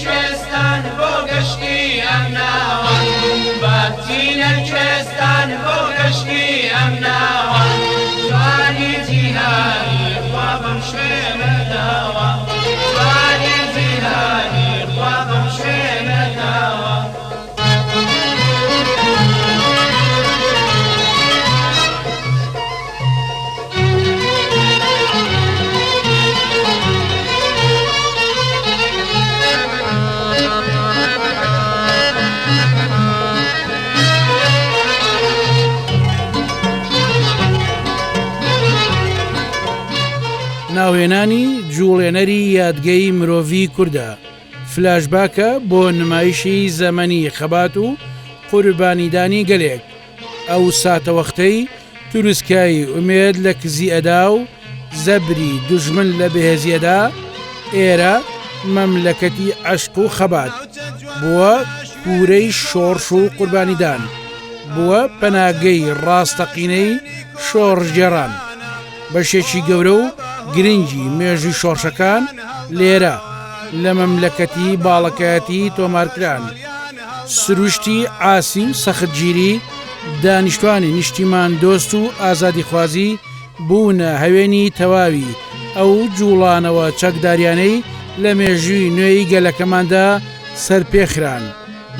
کوێستان بۆ گەشتی ئەم ناوە با بچینە کوێستان بۆ گەشتی ئەم ناوە جوانی جیهانی خوا بەم شوێنە داوە جوانی جیهانی خوا بەم شوێنە داوە. ناوهێنانی جوڵێنەری یادگەی مرۆڤی کوردە فلاشباکە بۆ نمایشی زەمەنی خەبات و قوربانیدانی گەلێک ئەو ساتەوەختەی تروسکایی ئومێد لە کزی ئەدا و زەبری دوژمن لە بەهێزی ئەدا، ئێرە مەملەکەتی عەشق و خەبات بووە کوورەی شۆڕش و قوربانیدان، بووە پەناگەی ڕاستەقینەی شۆڕشگێڕان. بەشێکی گەورە و گرنگی مێژووی شۆڕشەکان لێرە لە مەملەکەتی باڵەکایەتی تۆمارکران. سروشتی عاسی و سەختگیری دانیشتوانی نیشتیمان دۆست و ئازادیخوازی بوونە هەوێنی تەواوی ئەو جوڵانەوە چەکداریانەی لە مێژووی نوێی گەلەکەماندا سەرپێخران.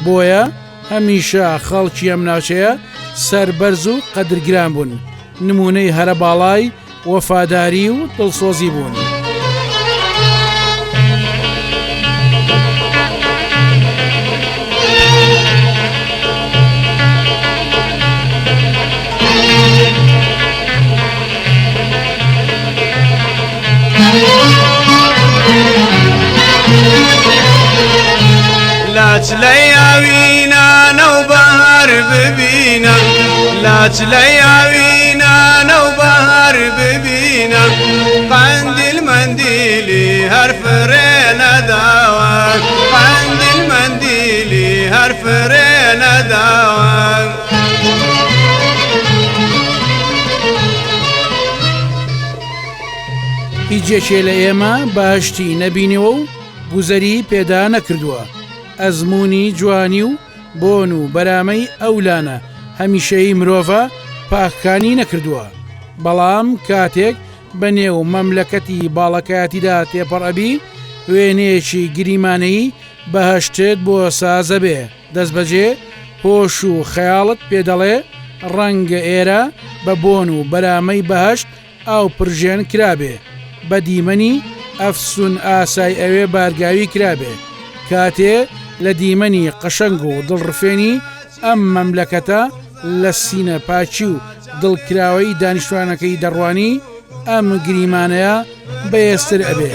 بۆیە هەمیشە خەڵکی ئەم ناوچەیە سەربەرز و قەدرگران بوون. نموونەی هەرە باڵای وەفاداری و دڵسۆزی بوون. لاچلەی ئاوینانە و بەهار ببینە لاچلەی ئاوینانە و بەهار ببینە قەندیل مەندیلی هەر فرێ نەداوە قەندیل مەندیلی هەر فرێ نەداوە. هیچ یەکێ لە ئێمە بەهەشتی نەبینیوە و گوزەری پێدا نەکردووە، ئەزموونی جوانی و بۆن و بەرامەی ئەو لانە هەمیشەیی مرۆڤە پاکانی نەکردووە، بەڵام کاتێک بە نێو مەملەکەتی باڵەکایەتیدا تێپەڕ ئەبی، وێنەیەکی گریمانەیی بەهەشتت بۆ سازەبێ، دەستبەجێ هۆش و خەیاڵت پێ دەڵێ ڕەنگە ئێرە بە بۆن و بەرامەی بەهەشت ئاو پرژێن کرابێ، بە دیمەنی ئەفسوون ئاسای ئەوێ بارگاوی کرابێ، کاتێ لە دیمەنی قەشەنگ و دڵڕفێنی ئەم مەملەکەتە لە سینە پاکی و دڵکراوەیی دانیشتوانەکەی دەڕوانی، ئەم گریمانەیە بەهێزتر ئەبێ.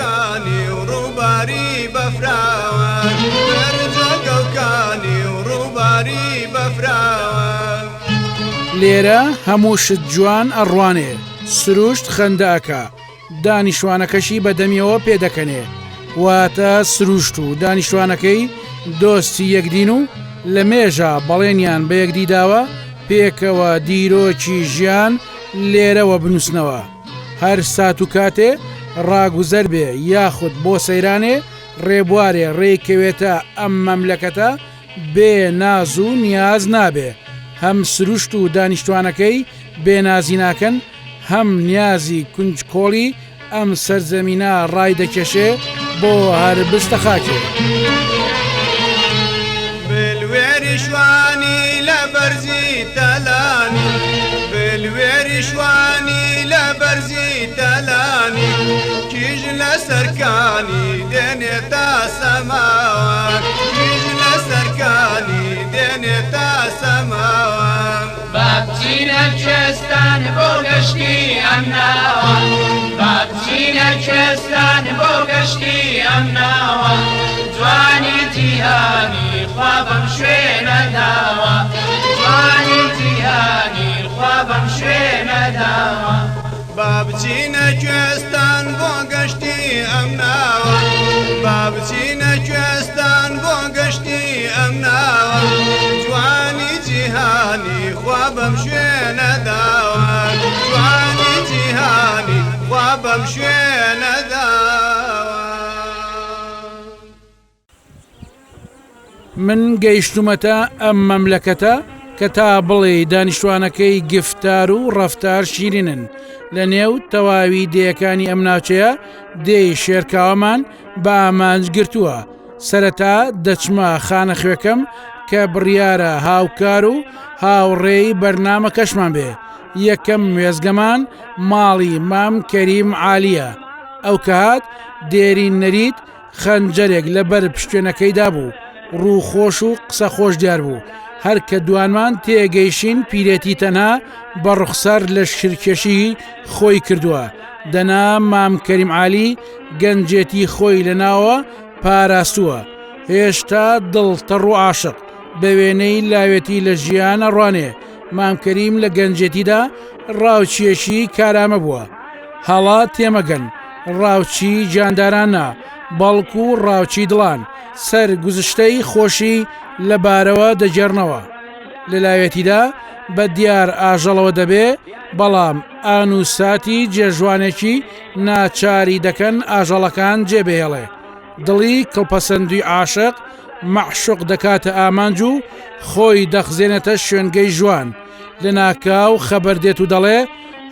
لێرە هەموو شت جوان ئەڕوانێ، سروشت خەندە ئەکا، دانیشتوانەکەشی بە دەمیەوە پێدەکەنێ، واتە سروشت و دانیشتوانەکەی دۆستی یەکدین و لە مێژە بەڵێنیان بە یەکدی داوە پێکەوە دیرۆکی ژیان لێرەوە بنووسنەوە. هەر سات و کاتێ ڕاگوزەر بێ یاخود بۆ سەیرانێ ڕێبوارێ ڕێی کەوێتە ئەم مەملەکەتە بێ ناز و نیاز نابێ، هەم سروشت و دانیشتوانەکەی بێ نازی ناکەن، هەم نیازی کونجکۆڵی ئەم سەرزەمینە ڕایدەکێشێ بۆ هەر بستە خاکێ. بلوێری شوانی لە بەرزی تەلانی بلوێری شوانی لە بەرزی تەلانی کیژ لە سەرکانی دێنێ تا سەماوە کیژ لە سەرکانی دێنێ تا سەماوە. با بچینە کوێستان بۆ گەشتی ئەم ناوە با بچینە کوێستان بۆ گەشتی ئەم ناوە جوانی جیهانی خوا بەم شوێنە داوە جوانی جیهانی خوا بەم شوێنە داوە. با بچینە کوێستان بۆ گەشتی ئەم ناوە با بچینە کوێستان بۆ گەشتی ئەم ناوە جوانی جیهانی خوا بەم شوێنە داوە جوانی جیهانی خوا بەم شوێنە داوە. من گەیشتوومەتە ئەم مەملەکەتە کە تا بڵێی دانیشتوانەکەی گفتار و ڕەفتار شیرینن. لە نێو تەواوی دێیەکانی ئەم ناوچەیە دێی شێرکاوەمان بە ئامانج گرتووە. سەرەتا دەچمە خانەخوێکەم کە بڕیارە هاوکار و هاوڕێی بەرنامەکەشمان بێ. یەکەم وێستگەمان ماڵی مام کەریم عالییە. ئەو کە هات دێرین نەریت خەنجەرێک لە بەر پشتێنەکەیدا بوو، ڕوو خۆش و قسە خۆش دیار بوو. هەر کە دوانمان تێگەیشین پیرێتی تەنها بە ڕوخسار لەشکرکێشیی خۆی کردووە، دەنا مام کەریم عالی گەنجێتی خۆی لە ناوە پاراستووە، هێشتا دڵ تەڕ و عاشق، بە وێنەی لاوێتی لە ژیان ئەڕوانێ، مام کەریم لە گەنجێتیدا ڕاوچییەکی کارامە بووە. هەڵە تێمەگەن، ڕاوچی گیانداران نا، بەڵکو ڕاوچی دڵان، سەر گوزشتەی خۆشی لە بارەوە دەگێڕنەوە. لە لاوێتیدا بە دیار ئاژەڵەوە دەبێ، بەڵام ئان و ساتی جێژوانێکی ناچاری دەکەن ئاژەڵەکان جێ بهێڵێ. دڵی کڵپەسەندوی عاشق مەعشوق دەکاتە ئامانج و خۆی دەخزێنێتە شوێنگەی ژوان. لەناکاو خەبەر دێت و دەڵێ،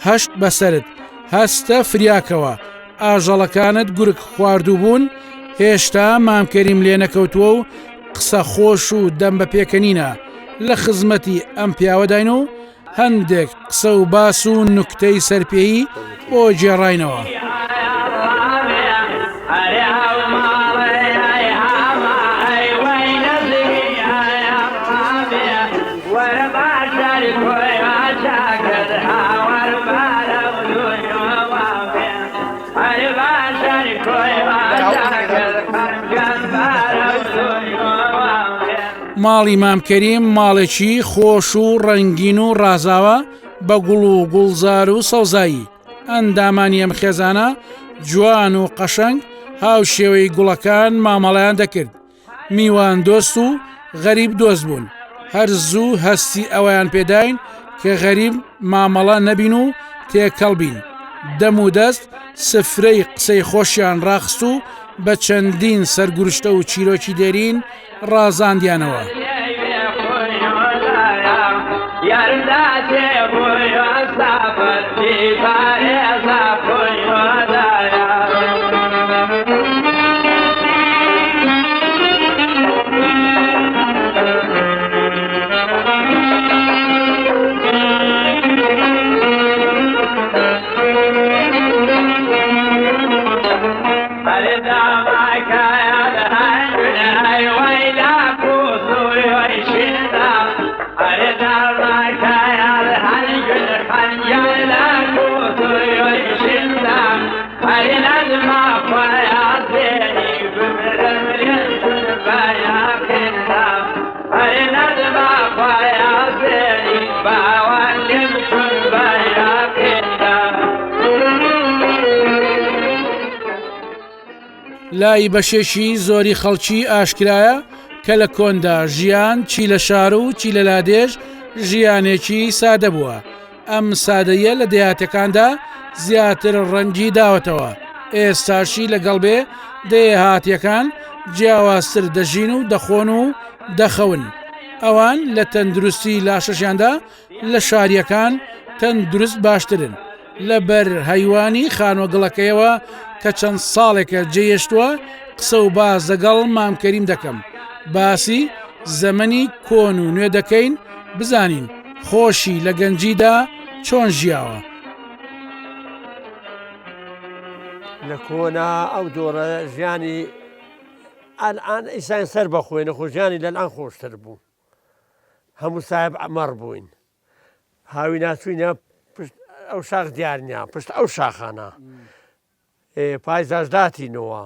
هەشت بەسەرت، هەستە فریاکەوە، ئاژەڵەکانت گورگ خواردوو بوون، هێشتا مام کەریم لێ نەکەوتووە و قسە خۆش و دەم بە پێکەنینە، لە خزمەتی ئەم پیاوەداین و هەندێک قسە و باس و نوکتەی سەرپێیی بۆ گێڕاینەوە. ماڵی مام کەریم ماڵێکی خۆش و ڕەنگین و ڕازاوە بە گوڵ و گوڵزار و سەوزایی ئەندامانی ئەم خێزانە جوان و قەشەنگ هاوشێوەی گوڵەکان مامەڵیان دەکرد میوان دۆست و غەریب دۆست بوون هەر زوو هەستی ئەوەیان پێداین کە غەریب مامەڵە نەبین و تێکەڵ بین دەم و دەست سفرەی قسەی خۆشیان ڕاخست و بە چەندین سەرگورشتە و چیرۆکی دێرین ڕازاندیانەوە. لای بەشێکی زۆری خەڵکی ئاشکرایە کە لە کۆندا ژیان چی لە شار و چی لە لادێش ژیانێکی سادە بووە ئەم سادەیە لە دێهاتەکاندا زیاتر ڕەنگی داوەتەوە ئێستاشی لەگەڵ بێ دێهاتیەکان جیاوازتر دەژین و دەخۆن و دەخەون ئەوان لە تەندروستی لاشەشیاندا لە شاریەکان تەندروست باشترن لە بەر هەیوانی خانوە گڵەکەیەوە کە چەند ساڵێکە جێیشتووە قسە و باس لەگەڵ مام کەریم دەکەم باسی زەمەنی کۆن و نوێ دەکەین بزانین خۆشی لە گەنجیدا چۆن ژیاوە. لە کۆنا ئەو دۆڕە ژیانی ئەلئان ئیسان سەر بەخۆی نەخۆ ژیانی لەلان خۆشتر بوو هەموو ساحب مەڕ بووین هاوینا چوینە پشت ئەو شاخ دیار نیە پشت ئەو شاخانە پایزاش داتینەوە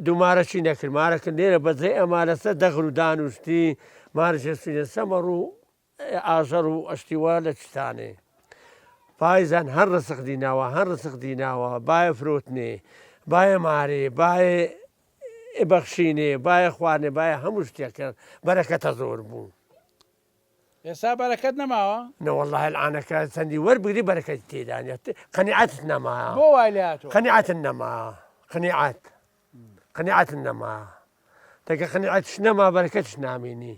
دومارە چی نەکرد مارەکە لێرە بەجێ ئەما لەسەر دەغر و دانوشتی مارەشێ سوینە سەمەڕ و ئاژەڵ و ئەشتی وا لە چتانێ پایزان هەر ڕسق دیناوە هەر ڕسق دیناوە بایە فرۆتنێ بایە مارێ بایە بەخشینێ بایە خواردنێ بایە هەموو شتێکە بەرەکەتە زۆر بوو. ئێستا بەرەکەت نەماوە؟ نەوەڵڵا العانەکە چەندی وەربگری بەرەکەتی تێدا نیە قەنیعەتت نەما بۆ وای لێ هاتووە؟ قەنیعەتت نەما قەنیعەت قەنیعەتت نەما. دەگە قەنیعەتش نەما بەرەکەتش نامینی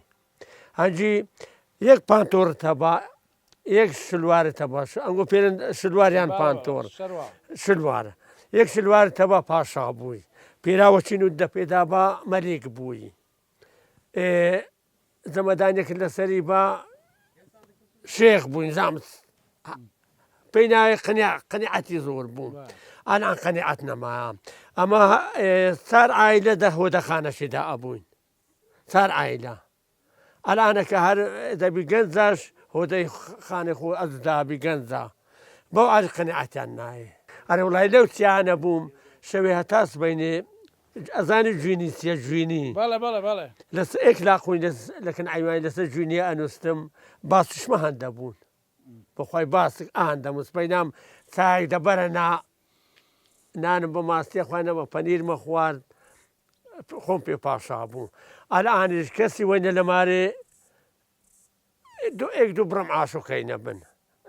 هەنجی یەک پانتۆڕت هەبا یەک شلوارت هەبا ئەنگۆ پێرن شلواریان پانتۆڕ شلوار یەک شلوارت هەبا پاشا بووی پێراوەچین و دەپێدا با مەلیک بووی جەمەدانێکت لەسەری با شێخ بووین زامت پێی ناوێ قنیع قنیعەتی زۆر بوو ئەلان قەنیعەت نەما ئەمە چار ئایلە دە هۆدەخانەشیدا ئەبووین چار ئایلە ئەلانەکە هەر دەبی گەنجاش هۆدەی خانەی خۆ ئەز دابی گەنجا بەو ئاری قەنیعەتیان نایێ ئەرێ وڵی لەو چیانە بووم شەوێ هەتا سبەینێ ئەزانی جوینی چیە جوینی بەڵێ بەڵێ بەڵێ لەس ئێک لاقوین لەس لەکن عیوانی لەسەر جوینیە ئەنوستم باسیشمە هەندە بوون بەخوای باسک ئاهەندە بوون سبەینام چایەک دەبەرە نا نانم بە ماستێ خوارد نە بە پەنیرمە خوارد خۆم پێ پاشا بوو ئەلئانیش کەسی وەینە لە مارێ دو ئێک دو بڕم عاشقەی نەبن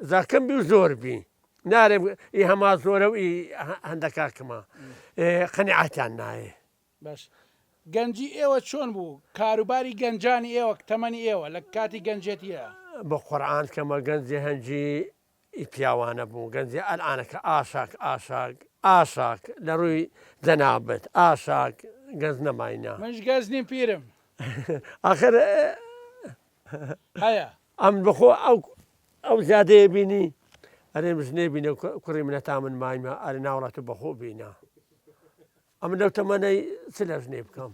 زاکەم بی و زۆر بی نارێم ئی هەما زۆرە و ئی هەندەکاکمە قەنیعەتیان نایێ. باش گەنجی ئێوە چۆن بوو کاروباری گەنجانی ئێوە تەمەنی ئێوە لە کاتی گەنجێتیە؟ بە قورعان کەمە گەنجی هەنجی ئی پیاوانە بوو گەنجی ئەلئانەکە ئاشاک ئاشاک ئاشاک لە ڕووی جەنابت ئاشاک گەنج نەماینە. منش گەنج نیم پیرم. ئاخر هەیە. ئەمن بەخۆ ئەو ئەو زیادەیە بینی ئەرێ ژنێ بینە کوڕی منە تا من مایمە ئەرێ ناوڵا تو بەخۆ بینە ئەمن لەو تەمەنەی چ لە ژنێ بکەم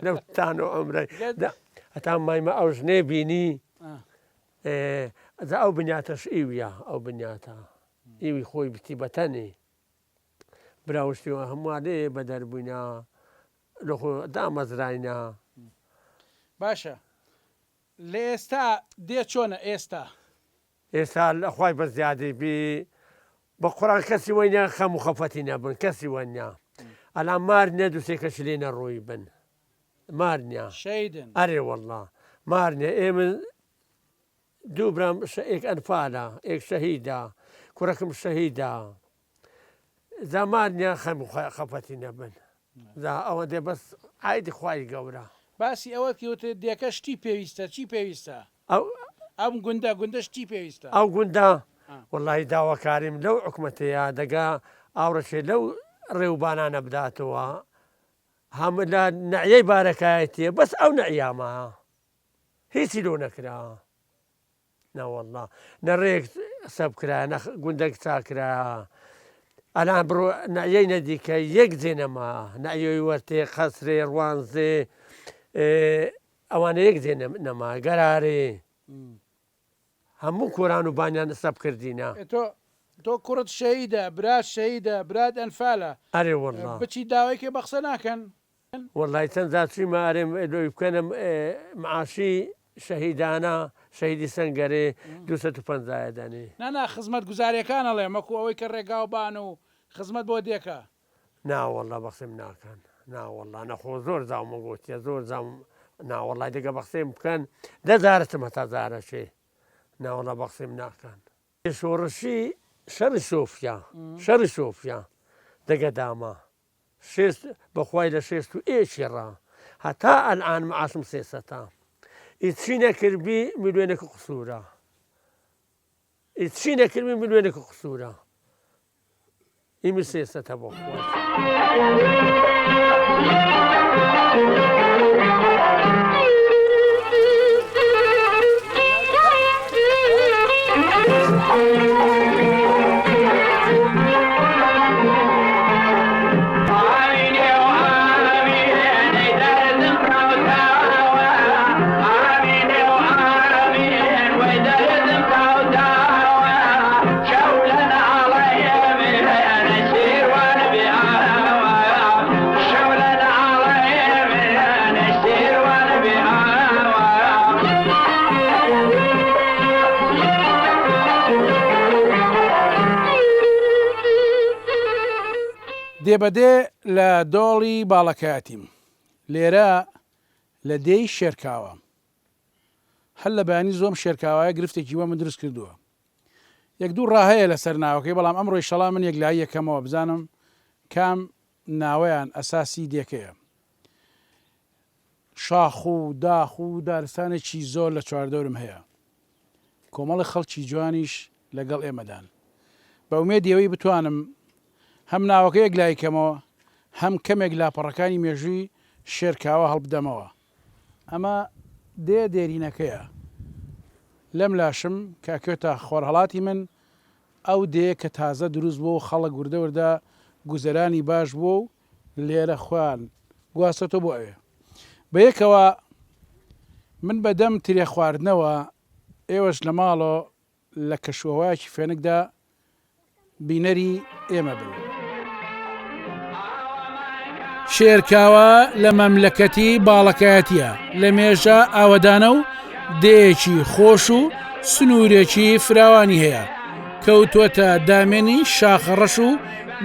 لەو تان و عمرەی هەتا مایمە ئەو ژنێ بینی ئەجا ئەو بنیاتەش ئیویە ئەو بنیاتە ئیوی خۆی بتی بەتەنێ براوشتیوە هەمووان لێ بەدەر بووینە لەخۆ دامەزراینە. باشە لە ئێستا دێ چۆنە ئێستا؟ ئێستا لە خوای بە زیادی بی بە قوران کەسی وەی نیە خەم و خەفەتی نەبن کەسی وە نیە ئەلان مار نیە دوسێ کەشی لێ نەڕۆی بن مار نیە شەیدن. ئەرێ وەڵا مار نیە ئێ من دوو برام ئێک ئەنفالە ئێک شەهیدە کوڕەکم شەهیدە جا مار نیە خەم و خەفەتی نەبن جا ئەوەندەی بەس عایدی خوای گەورە. باسی ئەوەت کرد وتت دێکە شتی پێویستە چی پێویستە؟ ئەو ئەم گوندە گوندە شتی پێویستە. ئەو گوندە وەڵاهی داواکاریم لەو حکومەتەیە دەگا ئاوڕێکێ لەو ڕێوبانانە بداتەوە هەم لە نەعیەی بارەکایەتیە بەس ئەو نەعیامە هیچی لۆ نەکرا. نەوەڵڵا نە ڕێک سەب کرایە نە گوندەک چاک کرایە ئەلان بڕۆ نەعیەی نەدیکە یەک جێ نەما نەعیەی وەرتێ قەسرێ ڕوانزێ ئەوانە یەک جێ نەما گەرارێ هەموو کۆران و بانیان سەب کردینە. تۆ تۆ کوڕت شەهیدە برات شەهیدە برات ئەنفالە ئەرێ وەڵڵا بچی داوای کەی بە قسە ناکەن. وەڵای چەند جار چویمە ئەرێم لۆی بکەنم معاشی شەهیدانە شەهیدی سەنگەرێ 250 دەنێ. نا نا خزمەت گوزاریەکان ئەڵێم وەکو ئەوەی کە ڕێگاو بان و خزمەت بۆ دێکە. نا وەڵا بەقسەم ناکەن نا وەڵا نەخۆ زۆر جاومە گۆتیە زۆر جام نا وەڵای دەگە بەقسەیم بکەن دە جارەچم هەتا جارەکێ نا وەڵا بەقسەیم ناکەن. شۆڕشی شەڕی سۆفیا شەڕی سۆفیا دەگە داما شێست بەخوای لە شێست و ئێکی ڕا هەتا ئەلئان معاشم سێسەتە ئی چی نەکردبی ملیۆنێک و قسوورە ئی چی نەکردبی ملیۆنێک و قسوورە ئیمی سێسەتە بۆ خوا. دێ بە دێ لە دۆڵی باڵەکایەتیم. لێرە لە دێی شێرکاوە. هەر لە بەیانی زۆم شێرکاوایە گرفتێکی بۆ من دروست کردووە. یەک دوو ڕا هەیە لەسەر ناوەکەی بەڵام ئەمڕۆ ئیشەڵا من یەکلایی یەکەمەوە بزانم کام ناوەیان ئەساسی دێکەیە. شاخ و داخ و دارستانێکی زۆر لە چواردەورم هەیە. کۆمەڵێک خەڵکی جوانیش لەگەڵ ئێمەدان. بە ئومێدی ئەوەی بتوانم هەم ناوەکە یەکلایی کەمەوە، هەم کەمێک لاپەڕەکانی مێژووی شێرکاوە هەڵبدەمەوە. ئەمە دێ دێرینەکەیە. لەم لاشم کە ئەکەوێتە خۆرهەڵاتی من، ئەو دێیە کە تازە دروست بووە و خەڵک وردە وردە گوزەرانی باش بووە و لێرە خۆیان گواستۆتەوە بۆ ئەوێ. بەیەکەوە من بە دەم ترێ خواردنەوە، ئێوەش لە ماڵۆ لە کەشوهەوایەکی فێنکدا بینەری ئێمە بن. شێرکاوە لە مەملەکەتی باڵەکایەتییە، لە مێژە ئاوەدانە و دێیەکی خۆش و سنوورێکی فراوانی هەیە، کەوتووەتە دامێنی شاخەڕەش و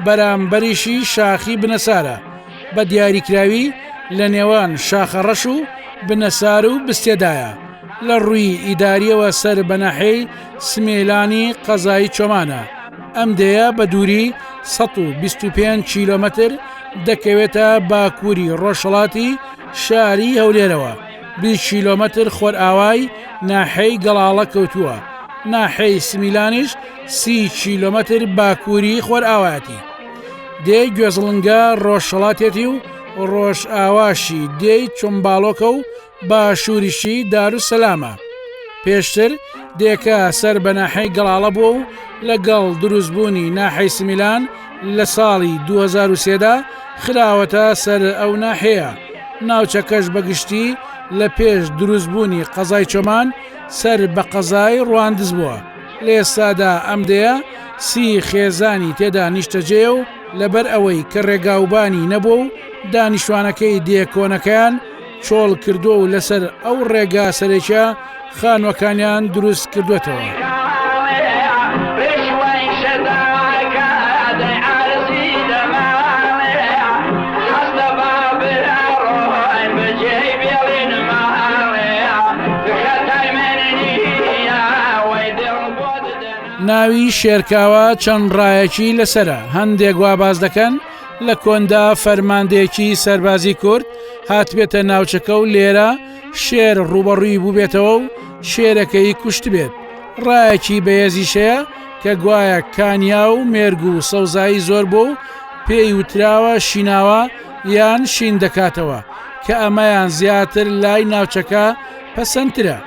بەرامبەریشی شاخی بنەسارە، بە دیاریکراوی لە نێوان شاخەڕەش و بنەسار و بستێدایە، لە ڕووی ئیدارییەوە سەر بە ناحیەی سمێلانی قەزای چۆمانە. ئەم دێیە بە دووری 125 کیلۆمەتر دەکەوێتە باکووری ڕۆژهەڵاتی شاری هەولێرەوە، 20 کیلۆمەتر خۆرئاوای ناحیەی گەڵاڵە کەوتووە، ناحیەی سمیلانیش 30 کیلۆمەتر باکووری خۆرئاوایەتی. دێی گوێزڵنگە ڕۆژهەڵاتێتی و ڕۆژئاواشی دێی چۆمباڵۆکە و باشووریشی دارولسەلامە. پێشتر دێکە سەر بە ناحیەی گەڵاڵە بووە و لەگەڵ دروستبوونی ناحیەی سمیلان لە ساڵی 2003 دا خراوەتە سەر ئەو ناحیەیە. ناوچەکەش بە گشتی لە پێش دروستبوونی قەزای چۆمان سەر بە قەزای ڕواندز بووە. لە ئێستادا ئەم دێیە سی خێزانی تێدا نیشتەجێیە و لەبەر ئەوەی کە ڕێگاوبانی نەبووە و دانیشتوانەکەی دێ کۆنەکەیان چۆڵ کردووە و لەسەر ئەو ڕێگا سەرەکیە خانووەکانیان دروست کردووەتەوە. ناوی شێرکاوە چەند ڕایەکی لەسەرە، هەندێک وا باس دەکەن لە کۆندا فەرماندەیەکی سەربازی کورد هاتبێتە ناوچەکە و لێرە شێر ڕووبەڕووی بووبێتەوە و شێرەکەی کوشتبێت، ڕایەکی بەهێزیش هەیە کە گوایە کانیا و مێرگ و سەوزایی زۆر بووە و پێی وتراوە شیناوە یان شین دەکاتەوە کە ئەمەیان زیاتر لای ناوچەکە پەسەندترە.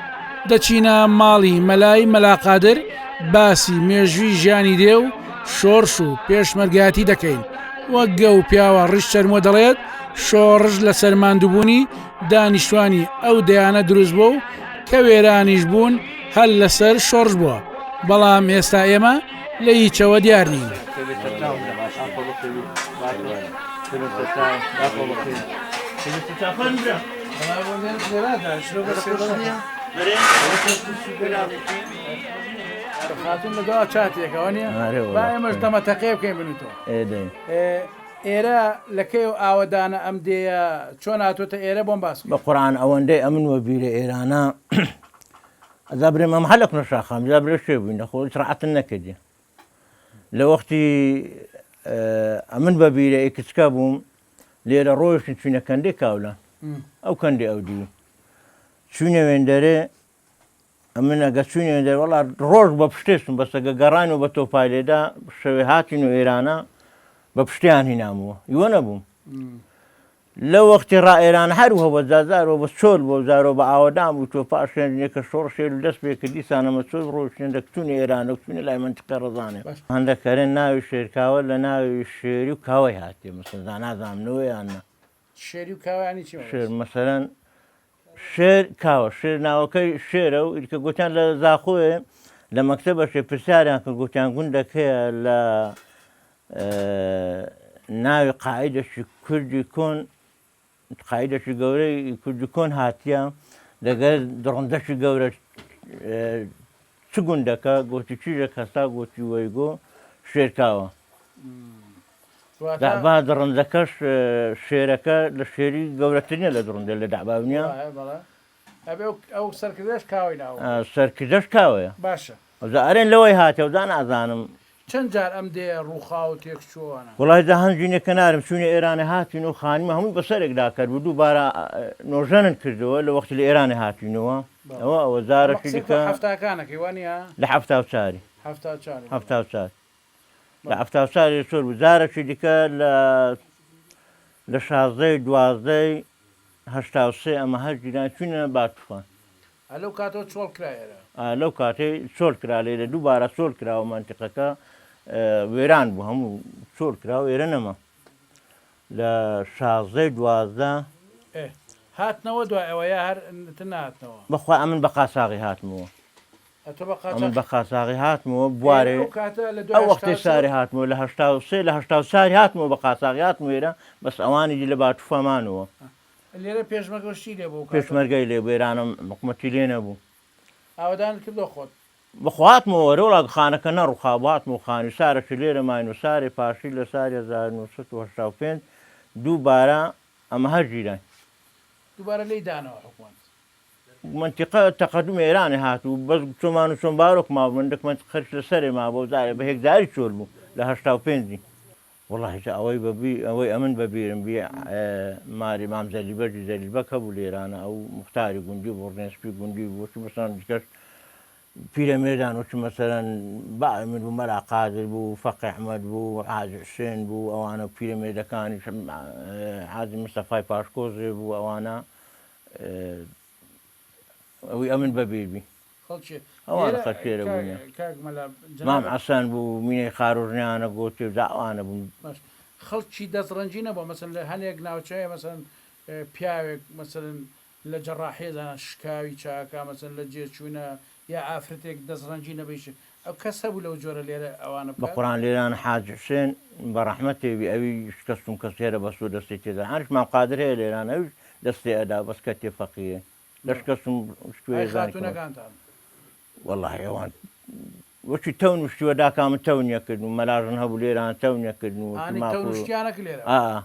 دەچینە ماڵی مەلای مەلا قادر باسی مێژووی ژیانی دێ و شۆڕش و پێشمەرگایەتی دەکەین. وەک گەو پیاوە ڕیش چەرمووە دەڵێت شۆڕش لەسەر ماندووبوونی دانیشتوانی ئەو دەیانە دروست بووە و کە وێرانیش بوون هەر لەسەر شۆڕش بووە، بەڵام ئێستا ئێمە لە هیچەوە دیار نین. خاتون لە دوا چاتێکەوە نیە با ئێمەش دەمەتەقێ بکەین من و تۆ. ئێرە لە کەیەوە ئاوەدانە ئەم دێیە چۆن هاتۆتە ئێرە بۆم باس بکە. بە قورعان ئەوەندەی ئەمن وە بیرە ئێرانە ئەجا برێم ئەم هەلەک نە شاخام جا برێ شێ بووین نەخۆ هیچ ڕەعەتن نەکردی لە وەختی ئەمن بە بیرە ئی کچکە بووم لێرە ڕۆیشتن چوینە کەندێ کاولان ئەو کەندێ ئەو دیو چوینە وێندەرێ ئەمن ئەگە چوینە وێندەرێ وەڵا ڕۆژ بە پشتێ چوم بەس ئەگە گەڕاین و بە تۆپای لێدا شەوێ هاتین و ئێرانە بە پشتیان هینامەوە ئیوە نەبووم لە وەختی ڕا ئێران هەر وە بە جازارۆ بە چۆل بۆ زارۆ بە ئاوەدان بوو تۆ پاش خوێندنێ کە شۆڕ شێر و دەست پێ کرد دیسانەمە چۆل ڕۆیشتن دە کچونی ئێران و کچونی لای مەنتیقە ڕەزانێ هەندە کەرێن ناوی شێرکاوە لە ناوی شێری و کاوەی هاتیە مەسەلەن نازانم نەوە یان نا. شێری و کاوە یانی چی مەبەست؟ شێر مەسەلەن شێر کاوە شێر ناوەکەی شێرە و ئیرکە گوتیان لە زاخۆێ لە مەکتەبە شێ پرسیاریان کرد گوتیان گوندەک هەیە لە ناوی قائیدەکی کوردی کۆن قائیدەکی گەورەی کوردی کۆن هاتیە دەگەر دڕندەکی گەورە چ گوندەکە گۆتی چیژە کەسا گۆتی وەیگۆ شێرکاوە دەعبا دڕندەکەش شێرەکە لە شێری گەورەتر نیە لە دڕندە لە دەعبا نیە ئەو سەرکردەش کاوەی ناوە سەرکردەش کاوەیە باشە ئەرێن لەوەی هاتەوە دا نازانم. چەند جار ئەم دێیە ڕووخا و تێکچووەوانە؟ وەڵای جا هەنجینە کەنارم چوینە ئێرانێ هاتوین و خانیمە هەمووی بەسەرێکدا کەر بوو دووبارە نۆژەنن کردەوە لە وەختی لە ئێرانێ هاتوینەوە ئەوە ئەوە ئەمە جارەکی قسەی تۆ دیکە حەفتاکانەکەی وانیە؟ لە 74ی. 74ی بەڵێ. 74 لە بەڵێ. 74ی چۆل بوو جارەکی دیکە لە لە شازدەی دوازدەی 83 ئەمە هەر جیران چوینە باتوفان. ئە لەو کاتەوە چۆڵ کرا ئێرە. ئا لەو کاتەی چۆل کرا لێرە دووبارە چۆل کراوە مەنتیقەکە وێران بوو هەموو چۆل کرا و ئێرە نەما لە شازدەی 12. ئێ هاتنەوە دوای ئەوە یا هەر تر نەهاتنەوە؟ بەخوا ئەمن بە قاچاغی هاتمەوە. ئە تۆ بە ئەمن قاچاخ. بە قاچاغی هاتمەوە ئێ بوارێ ئەو کاتە لە دوای ئەو هەشتا وەختەی و سێ سارێ هاتمەوە لە 83 لە 84 هاتمەوە بە قاچاغی هاتمەوە ئێرە بەس ئەوانی دی لە باتوفا مانەوە. لێرە پێشمەرگە و شتی لێ بوو ئەو کاتە؟ پێشمەرگەی لێ بوو ئێرانم حکومەتی لێ نەبوو. ئاوەدانت کردەوە خۆت؟ بەخوا هاتمەوە وەرە وەڵا خانەکە نەڕوخابوو هاتمەوە خانی سارەکی لێرە ماین و سارێ پاشی لە ساری 1985 دووبارە ئەمە هەر گیراین. دووبارە لێی دانەوە حکومەت؟ مەنتیقە تەقەدوم ئێرانێ هات و بەس چۆمان و چۆن بارۆک مابوو مندک مەنتیقە خەرچ لە سەرێ مابوو جارێ بە هێکجاری چۆل بوو لە 85ی. وەڵاهی جا ئەوەی بە بی ئەوەی ئەمن بە بیرم بی ماری مام زەلیل بەگی زەلیل بەگ هەبوو لێرانە ئەو موختاری گوندی بوو ڕنێسپی گوندی بوو وەکی مەسەلەن دیکەش پیرەمێردان وەکی مەسەلەن باوی من بوو مەلا قادر بوو فەقێ ئەحمەد بوو حاجی حوسێن بوو ئەوانە پیرەمێردەکانیش حاجی مستەفای پاشکۆزێ بوو ئەوانە ئەوی ئەمن بە بیر بی. خەڵکی ئەوانە لێرە خەڵکی ئێرە کاک بوونە. کاک مەلا مام جەنابت. حەسەن بوو مینەی خارۆژنیانە گۆتێ و جا ئەوانە بوون. باش خەڵکی دەست ڕەنجی نەبووە مەسەلەن لە هەنێک ناوچە هەیە مەسەلەن پیاوێک مەسەلەن لە جەڕاحیە زانا شکاوی چاکە مەسەلەن لە جێ چوونە یا ئافرەتێک دەست ڕەنجی نەبێ هیچ ئەو کەس هەبوو لەو جۆرە لێرە ئەوانە بە بکات؟ قورعان لێران حاجی حوسێن بە ڕەحمەتێ بی ئەوی شکەستوم کەس هێرە بەسۆ دەستێ تێدا هەنیش مام قادر هەیە لێران ئەویش دەستێ ئەدا بەس کەتێ فەقیرێ. لەش کەسم شتوێ ئەی زانی کەمە. خاتوونەکانتان؟ وەڵاهی ئەوان وەکی تەون و شتوە داکا من تەون یەکردن و مەلاژن هەبوو لێران تەون یەکردن و وەکی ئانی تەون و ماکۆ شتیانە کرد لێرە؟ ئا.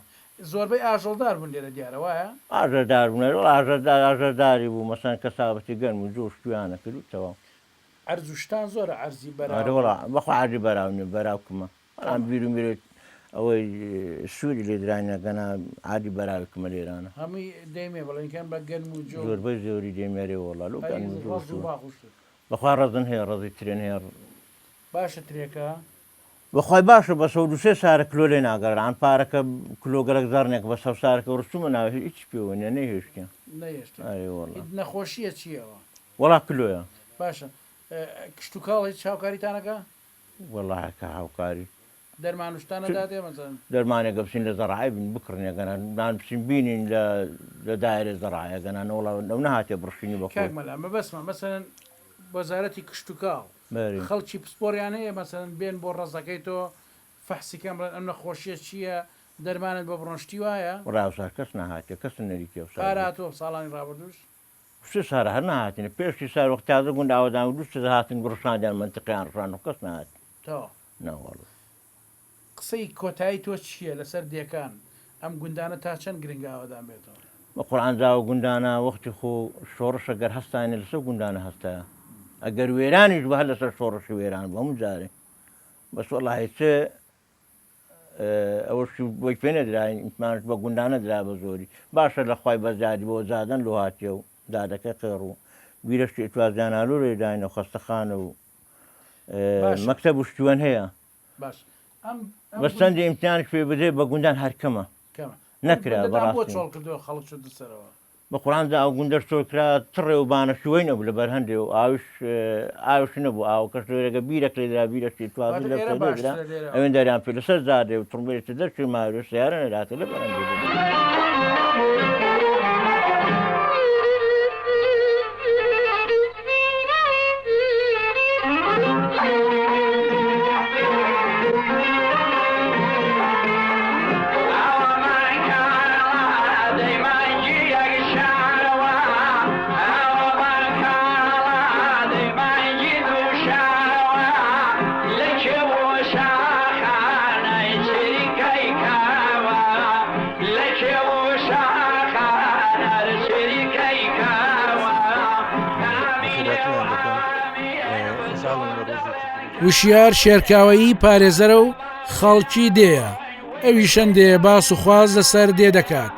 زۆربەی ئاژەڵدار بوون لێرە دیارە وایە؟ ئاژەڵدار بوون ئەرێ وەڵا ئاژەڵدار ئاژەڵداری بوو مەسەن کەسابەتی گەنم و جۆ و شتویانە کرد و تەواو. عەرز و شتان زۆرە عەرزی ئەرێ بەراو. وەڵا بەخوا عەرزی بەراو نیە بەراو کمە. بەڵام کەمە. بیرو میرێ ئەوەی سووری لێ دراینە گەنا عادی بەراوی کمە لێرانە. هەمووی دەیمێ بڵێن کەن بە گەنم و جۆ و. زۆربەی زۆری دەیمێرێ وەڵا لۆ ئەی گەنم و جۆ و ڕەز و سوور. باخ و شت. بەخوا ڕەزن هەیە ڕەزی ترێن هەیە. باشە ترێکە؟ بەخوای باشە بەس ئەو دوو سێ سارە کلۆ لێ ناگەڕان پارەکە کلۆ گەلەک زەڕنێک بەس ئەو سارەکە ڕسومە ناوێ هیچ پێوە نیە نەیهێشتیان. نەیهێشتیان. ئەرێ وەڵا. هیچ نەخۆشیە چیەوە؟ وەڵا کلۆیە. باشە کشتوکاڵ هیچ هاوکاریتان ئەکا؟ وەڵا کە هاوکاری. دەرمان و شتانە دادێ مەسەلەن؟ دەرمانێک گە بچین لە زەڕای بین بکڕین گەنا نان بچین بینین لە لە دایرە زەڕایە گەنا نەوەڵا لەو نەهاتێ بڕشینی بە کاک خۆی. مەلا مەبەستمە مەسەلەن وەزارەتی کشتوکاڵ بەری. خەڵکی پسپۆریان هەیە مەسەلەن بێن بۆ ڕەزەکەی تۆ فەحسی کەن بڵێن ئەم نەخۆشیە چیە دەرمانت بۆ بڕۆن شتی وایە؟ وەڵا ئەوسا کەس نەهاتێ کەسم نەدیتێ ئەوسا پار بێت. هاتووە ساڵانی ڕابردووش؟ سێ سارە هەر نەهاتینە پێشی سار وەخت تازە گوند ئاوەدان و دوو سێ هاتن ڕشاندیان مەنتقیان ڕشان و کەس نەهات. تەواو. نەوەڵا. قسەی کۆتایی تۆ چییە لەسەر دێکان، ئەم گوندانە تا چەند گرنگە ئاوەدان بێتەوە؟ بە قورعان جا ئەو گوندانە وەختی خۆ شۆڕش ئەگەر هەستاینە لەسەر گوندانە هەستایە ئەگەر وێرانیش بوو هەر لەسەر شۆڕشی وێران بوو هەموو جارێ بەس وەڵاهی چ ئەوەش بۆی پێ نەدراین ئیتمانش بە گوندانە درا بە زۆری باشە لە خوای بەزیادی بۆ زادەن لۆ هاتیە و زادەکە قێڕ و بیرەشتی ئیتوازیانالۆ لێ داینە خەستەخانە و باشە. مەکتەب و شتوەن هەیە باش ئەم ئەم بەس گوند چەندی ئیمتیانش پێ بدرێ بە گوندان هەر کەمە کەمە ئەم نەکرا گوندەتان بۆ بەڕاستی چۆڵ کردووە خەڵک چۆتە سەرەوە؟ بە قورعان جا ئەو گوندەش چۆڵ کرا تڕێ و بانە شوەی نەبوو لە بەرهەندێ و ئاویش ئاوش نەبوو ئاوەکەش لێرەگە بیرەک لێدرا بیرەکی توازی واتە لە ئێرە سەر لێدرا باشترە لێرە ئەوێن دەریان پێ لەسەر جادێ و تڕمبێلێ تر دەرچووی ماوێ سەیارە نەداتێ لە بەرهەندێ بوو. وشیار شێرکاوەیی پارێزەرە و خەڵکی دێیە، ئەویش هەندێ باس و خواز لەسەر دێ دەکات،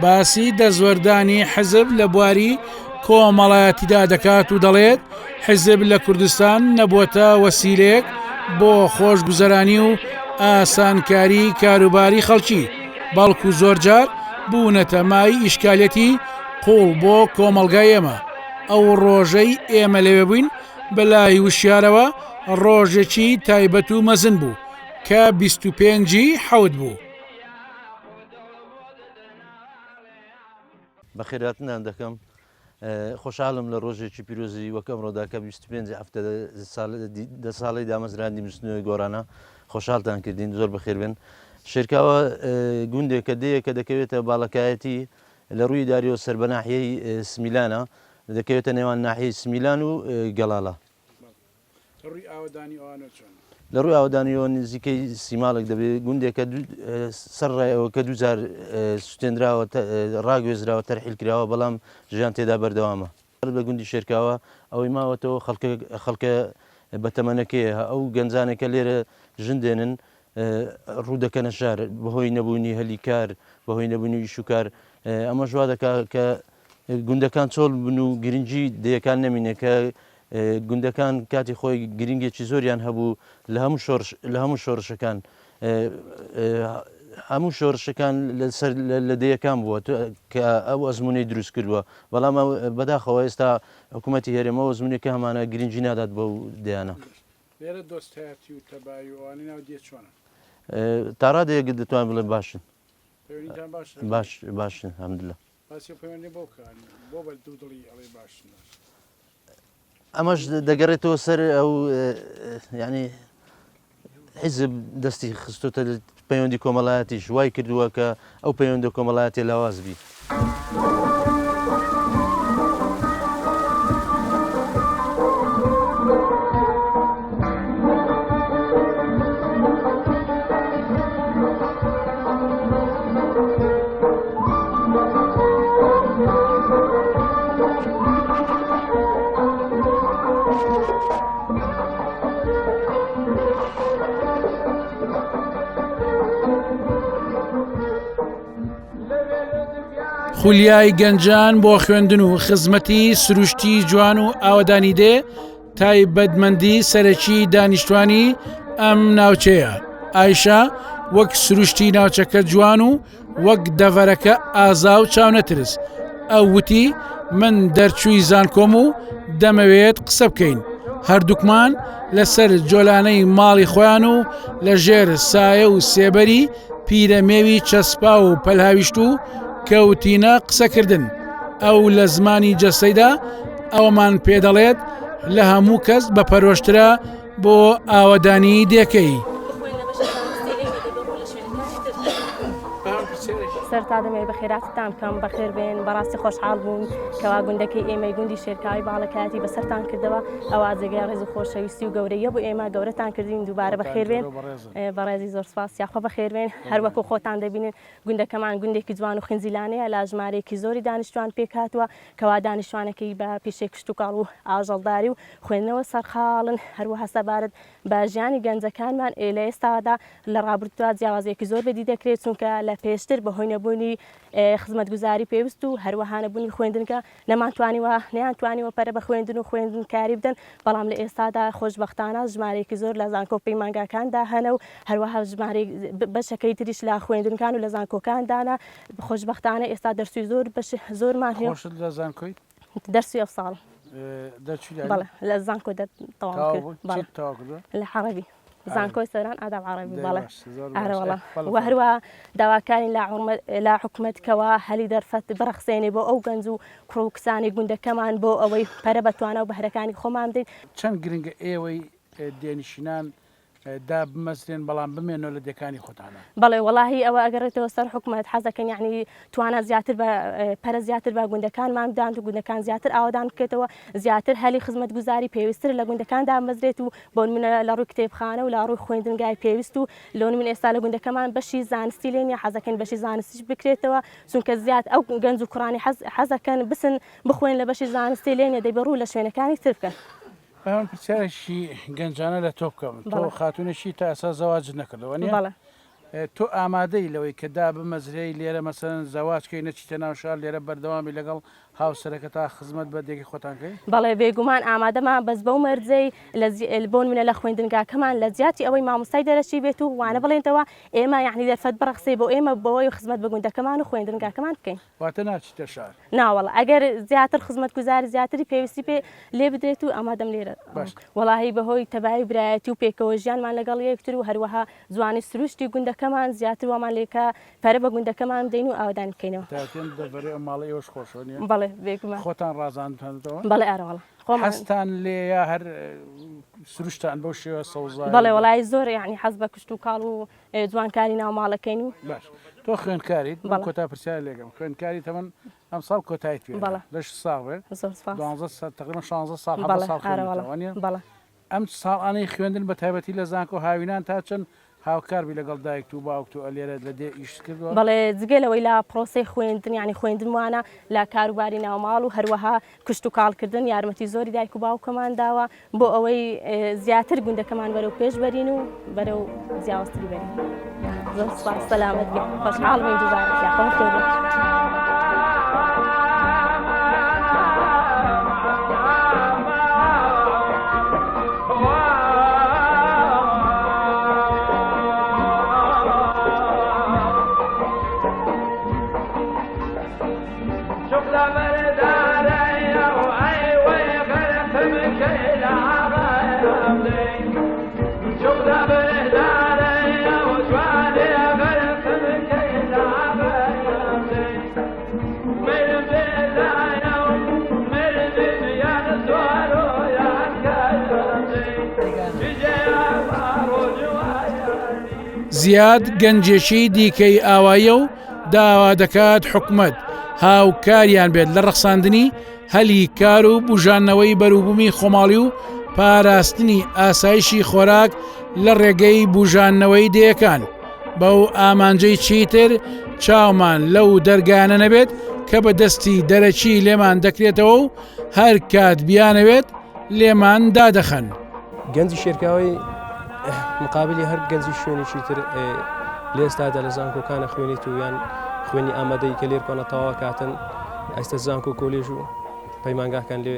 باسی دەستوەردانی حزب لە بواری کۆمەڵایەتیدا دەکات و دەڵێت حزب لە کوردستان نەبووەتە وەسیلەیەک بۆ خۆشگوزەرانی و ئاسانکاری کاروباری خەڵکی، بەڵکو زۆرجار بوونەتە مایەی ئیشکالیەتی قووڵ بۆ کۆمەڵگای ئێمە. ئەو ڕۆژەی ئێمە لەوێ بووین بەلای وشیارەوە ڕۆژێکی تایبەت و مەزن بوو کە 25 ی حەوت بوو. بەخێرهاتنتان دەکەم. خۆشحاڵم لە ڕۆژێکی پیرۆزی وەک ئەمڕۆدا کە 25 هەفتە دە ساڵەی دامەزراندنی بزوتنەوەی گۆڕانە خۆشحاڵتان کردین زۆر بەخێربێن. شێرکاوە گوندێکە دێیەکە دەکەوێتە باڵەکایەتی لە ڕووی ئیداریەوە سەر بە ناحیەی سمیلانە، دەکەوێتە نێوان ناحیەی سمیلان و گەڵاڵە. لە ڕووی ئاوەدانی ئەوانەوە چۆنە؟ لە ڕووی ئاوەدانیەوە نزیکەی سی ماڵێک دەبێت، گوندێکە سەرڕای ئەوە کە دووجار سوتێنراوە، ڕاگوێزراوە، تەرحیل کراوە، بەڵام ژیان تێدا بەردەوامە. لە گوندی شێرکاوە ئەوەی ماوەتەوە خەڵکە خەڵکە بەتەمەنەکەیە، ئەو گەنجانێک کە لێرە ژن دێنن ڕوو دەکەنە شار بەهۆی نەبوونی هەلی کار، بەهۆی نەبوونی ئیش و کار، ئەمەش وا دەکات کە گوندەکان چۆڵ بن و گرنگی دێیەکان نەمینێ کە گوندەکان کاتی خۆی گرنگێکی زۆریان هەبوو لە هەموو شۆرش لە هەموو شۆرشەکان هەموو شۆرشەکان لەسەر لە دێیەکان بووە کە ئەو ئەزمونەی دروست کردووە بەڵام بەداخەوە ئێستا حکوومەتی هەرێمەوە ئەزمونێکە هەمانە گرنگی نادات بەو دێیانە. لێرە دۆستایەتی و تەبایی و ئەوانەی ناو دێ چۆنن؟ تاڕادەیەک دەتوانین بڵێین باشن. پەیوەندیتان باشە؟ باش باشن الحمدللە. باسی ئەو پەیوەندیە بۆ بکە بۆ بە دوودڵی ئەڵێی باشن باشن؟ ئەمەش دەگەڕێتەوە سەر ئەو یعنی حیزب دەستی خستۆتە پەیوەندی کۆمەڵایەتیش وای کردووە کە ئەو پەیوەندە کۆمەڵایەتیە لاواز بی. خولیای گەنجان بۆ خوێندن و خزمەتی سروشتی جوان و ئاوەدانی دێ تایبەتمەندی سەرەکی دانیشتوانی ئەم ناوچەیە ئایشا وەک سروشتی ناوچەکە جوان و وەک دەڤەرەکە ئازا و چاونەترس. ئەو وتی، من دەرچووی زانکۆم و دەمەوێت قسە بکەین. هەردووکمان لەسەر جۆلانەی ماڵی خۆیان و لە ژێر سایە و سێبەری پیرەمێوی چەسپاو و پەلهاویشتوو کەوتینە قسەکردن. ئەو لە زمانی جەستەیدا ئەوەمان پێدەڵێت لە هەموو کەس بەپەرۆشترە بۆ ئاوەدانی دێکەی. سەرتا دەمەوێت بەخێراتتان بکەم بەخێر بێن بەڕاستی خۆشحاڵ بووم کەوا گوندەکەی ئێمەی گوندی شێرکاوی باڵەکایەتی بەسەرتان کردەوە ئەوە جێگای ڕێز و خۆشەویستی و گەورەیە بۆ ئێمە گەورەتان کردین دووبارە بەخێر بێن بەڕێزی زۆر سپاس یاخوا بەخێر بێن هەروەکو خۆتان دەبینن گوندەکەمان گوندێکی جوان و خنجیلانەیە لە ژمارەیەکی زۆری دانیشتوان پێکهاتووە کەوا دانیشتوانەکەی بە پیشەی کشتوکاڵ و ئاژەڵداری و خوێندنەوە سەرقاڵن، هەروەها سەبارەت بە ژیانی گەنجەکانمان لە ئێستادا لە ڕابردوودا جیاوازییەکی زۆر بەدی دەکرێت، چونکە لە پێشتر بەهۆی نەبوونی خزمەتگوزاری پێویست و هەروەها نەبوونی خوێندنگە نەمانتوانیوە نەیانتوانیوە پەرە بە خوێندن و خوێندنکاری بدەن، بەڵام لە ئێستادا خۆشبەختانە ژمارەیەکی زۆر لە زانکۆ و پەیمانگاکاندا هەنە و هەروەها ژمارەی بەشەکەی تریش لە خوێندنکان و لە زانکۆکاندانە، خۆشبەختانە ئێستا دەرچووی زۆر بەش زۆرمان هەیە. خۆشت لە زانکۆی؟ دەرچووی ئەو ساڵ. دەرچووی بەڵێ لە زانکۆ تەواو کرد. بەڵێ تەواو کردووە؟ لە عەڕەبی. زانکۆی سۆران ئاداب عەڕەبی بەڵێ. ئارە وەڵا. وە هەروە داواکارین لە لە حکومەت کەوا هەلی دەرفەت بڕەخسێنێ بۆ ئەو گەنج و کوڕ و کچانی گوندەکەمان بۆ ئەوەی پەرە بە توانا و بەهرەکانی خۆمان بدەین. چەند گرنگە ئێوەی دێنشینان دابمەزرێن بەڵام بمێنەوە لە دێکانی خۆتانا. بەڵێ وەڵاهی ئەوە ئەگەڕێتەوە سەر حکومەت حەزەکەن یەعنی توانا زیاتر بە پەرە زیاتر بە گوندەکانمان بدات و گوندەکان زیاتر ئاوەدان بکرێتەوە زیاتر هەلی خزمەتگوزاری پێویستتر لە گوندەکان دابمەزرێت و بۆ نمونە لە ڕووی کتێبخانە و لە ڕووی خوێندنگای پێویست و لۆ نمونە ئێستا لە گوندەکەمان بەشی زانستی لێ نیە حەزەکەین بەشی زانستیش بکرێتەوە چونکە زیات ئەو گەنج و کوڕانی حەز حەزەکەن بچن بخوێن لە بەشی زانستی لێ نیە دەبێ ڕوو لە شوێنەکانی تر بکەن. با من پرسیارێکی گەنجانە لە تۆ بکەم تۆ خاتونێکی تا ئێستا زەواجت نەکردەوە نیە؟ بەڵێ. تۆ ئامادەی لەوەی کە دابمەزرێی لێرە مەسەلەن زەواج کەی نەچیتە ناو شار لێرە بەردەوامی لەگەڵ هاوسەرەکەتا خزمەت بە دێکەی خۆتان کەی؟ بەڵێ بێگومان ئامادەمە بەس بەو مەرجەی لە بۆنمونە لە خوێندنگاکەمان لە جیاتی ئەوەی مامۆستای دەرەکی بێت و وانە بڵێنتەوە ئێمە یەعنی دەرفەت بڕەخسێ بۆ ئێمە بەوەی خزمەت بە گوندەکەمان و خوێندنگاکەمان بکەین. واتە ناچیتە شار؟ نا وەڵا ئەگەر زیاتر خزمەتگوزاری زیاتری پێویستی پێ لێ بدرێت و ئامادەم لێرە باش. وەڵاهی بەهۆی تەبایی و برایەتی و پێکەوە ژیانمان لەگەڵ یەکتر و هەروەها جوانی سروشتی گوندەکەمان زیاتر وامان لێکا پەرە بە گوندەکەمان بدەین و ئاوەدانی بکەینەوە. تاتێن دەڤەرێ ئەم ماڵەی ئێوەش خۆشە نیە؟ بەڵێ بێگومان. خۆتان ڕازاندتانەتەوە؟ بەڵێ ئارە وەڵا خۆمان. حەزتان لێیە هەر سروشتان بەو شێوە سەوزایی؟ بەڵێ وەڵایی زۆر یەعنی حەز بە کشتوکاڵ و جوانکاری ناو ماڵەکەین و. باش تۆ خوێندکاریت من کۆتا پرسیار لێکەم خوێندکاری تەمەن ئەم ساڵ کۆتاییت پێ بەڵێ لەش ساغ بێ زۆر سپاس. دوانزە ساڵ تەقریبا شانزە ساڵ حەڤدە بەڵێ ساڵ ئارە وەڵا خوێندووتە وانیە؟ بەڵێ. ئەم ساڵانەی خوێندن بە تایبەتی لە زانکۆ هاوینان تا چەند هاوکار بووی لەگەڵ دایکت و باوکت و لێرە لە دێ ئیشت کردووە؟ بەڵێ جگە لەوەی لە پرۆسەی خوێندن یانی خوێندنمانە لە کاروباری ناوماڵ و هەروەها کشتوکاڵ کردن یارمەتی زۆری دایک و باوکمان داوە بۆ ئەوەی زیاتر گوندەکەمان بەرەو پێش بەرین و بەرەو جیاوازتری بەرین. زۆر سپاس سەلامەت بێ خۆشحاڵ بووین دووبارە یاخوا بەخێر بێن. زیاد گەنجێکی دیکەی ئاواییە و داوا دەکات حکومەت هاوکاریان بێت لە ڕەخساندنی هەلی کار و بوژاندنەوەی بەروبوومی خۆماڵی و پاراستنی ئاسایشی خۆراک لە ڕێگەی بوژاندنەوەی دێیەکان بەو ئامانجەی چیتر چاومان لەو دەرگانە نەبێت کە بە دەستی دەرەکی لێمان دەکرێتەوە و هەر کات بیانەوێت لێمان دادەخەن. گەنجی شێرکاوی مقابلی هەر گەنجی شوێنێکی تر لە ئێستادا لە زانکۆکانە خوێنیت و یان خوێنی ئامادەی کە لێرکۆنە تەواو کاتن ئێستا زانکۆ کۆلێژ و پەیمانگاکان لێ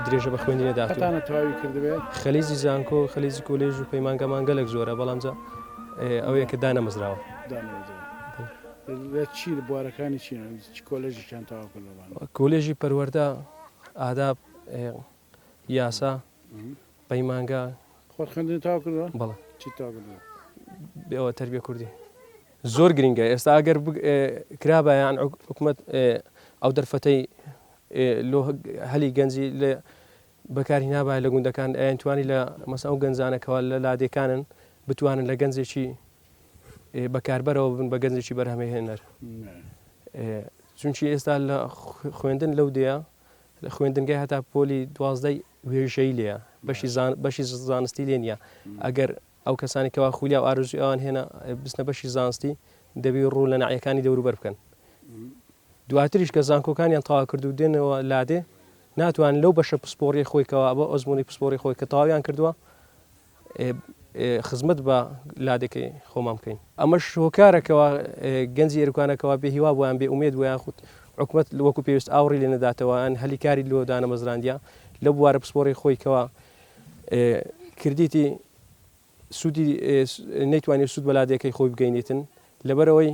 درێژە بە خوێندنە دات هەتانە تەواوی کردبێت خەلیجی زانکۆ خەلیجی کۆلێژ و پەیمانگامان گەلک زۆرە بەڵام جا ئەوەیە کە دانەمەزراوە لە چی بوارەکانی چین چ کۆلێژێکیان تەواو کردووە کۆلێژی پەروەردە ئاداب یاسا پەیمانگا. خۆت خوێندنت تەواو کردووە؟ بەڵێ. چیت تەواو کردووە؟ ئەوە تەربیە کوردی. زۆر گرینگە ئێستا ئەگەر کرابایە یان حکومەت ئەو دەرفەتەی لۆ هەلی گەنجی لە بەکاری نابایە لە گوندەکان ئەیان توانی لە مەسە ئەو گەنجانە کەوا لە لادێکانن بتوانن لە گەنجێکی بەکاربەرەوە بن بە گەنجێکی بەرهەمهێنەر چونکی ئێستا لە خوێندن لەو دێیە لە خوێندنگای هەتا پۆلی دوازدەی وێژەی لێیە بەشی زان بەشی زانستی لێ نییە ئەگەر ئەو کەسانی کەوا خولیا و ئارزوی ئەوان هێنا بچنە بەشی زانستی دەبی ڕوو لە ناحیەکانی دەوروبەر بکەن دواتریش کە زانکۆکانیان تەواو کرد و دێنەوە لادێ ناتوان لەو بەشە پسپۆڕی خۆی کەوا بە ئەزمموی پسپۆڕی خۆی کە تەواویان کردووە خزمەت بە لادێکەی خۆمان بکەین. ئەمەش هۆکارە کەوا گەنجی ئێرکانە کەوا بێ هیوا بووە یان بێ ئومێد بووە یان خود حکومەت وەکو پێویست ئاوڕی لێ نەداتەوە یان هەلی کاری لۆ دانەمەزراندیە لەو بوارە پسپۆڕی خۆی کەوا کردیتی سوودی نەیتوانی سوود بە لادێکەی خۆی بگەینیتن لەبەرەوەی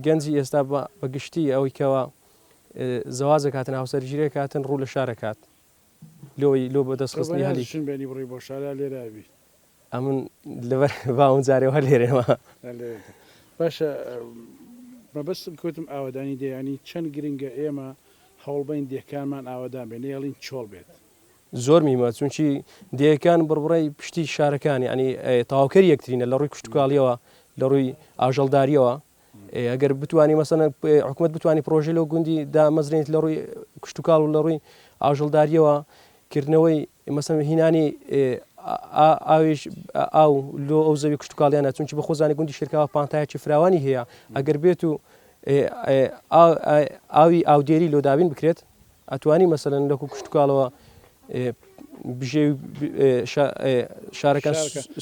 گەنجی ئێستا بە گشتی ئەوەی کەوا زەواجەکاتن هاوسەرگیرێکاتن ڕوو لە شارەکات لۆی لۆ بەدەست خستنی هەلی. شن بێنی بڕی بۆ شارا لێرە ئەبی. ئەمن لەبەر باوم جارێ هەر لێرەمە. باشە مەبەستم کە وتم ئاوەدانی دێ یانی چەند گرنگە ئێمە هەوڵبەین دێکانمان ئاوەدان بێ نەیەڵین چۆڵ بێت. زۆر مهمە چونکی دێیەکان بڕبڕەی پشتی شارەکان یانی تەواوکەری یەکترینە لە ڕووی کشتوکاڵیەوە لە ڕووی ئاژەڵداریەوە ئەگەر بتوانی مەسەلەن حکومەت بتوانی پرۆژەی لەو گوندی دامەزرێنیت لە ڕووی کشتوکاڵ و لە ڕووی ئاژەڵداریەوە کردنەوەی مەسەن هینانی ئاویش ئاو لۆ ئەو زەوی کشتوکاڵیانە چونکی بە خۆزانی گوندی شێرکاوە پانتایەکی فراوانی هەیە ئەگەر بێت و ئاوی ئاودێری لۆ دابین بکرێت ئەتوانی مەسەلەن لەکو کشتوکاڵەوە. بژێوی شارەکان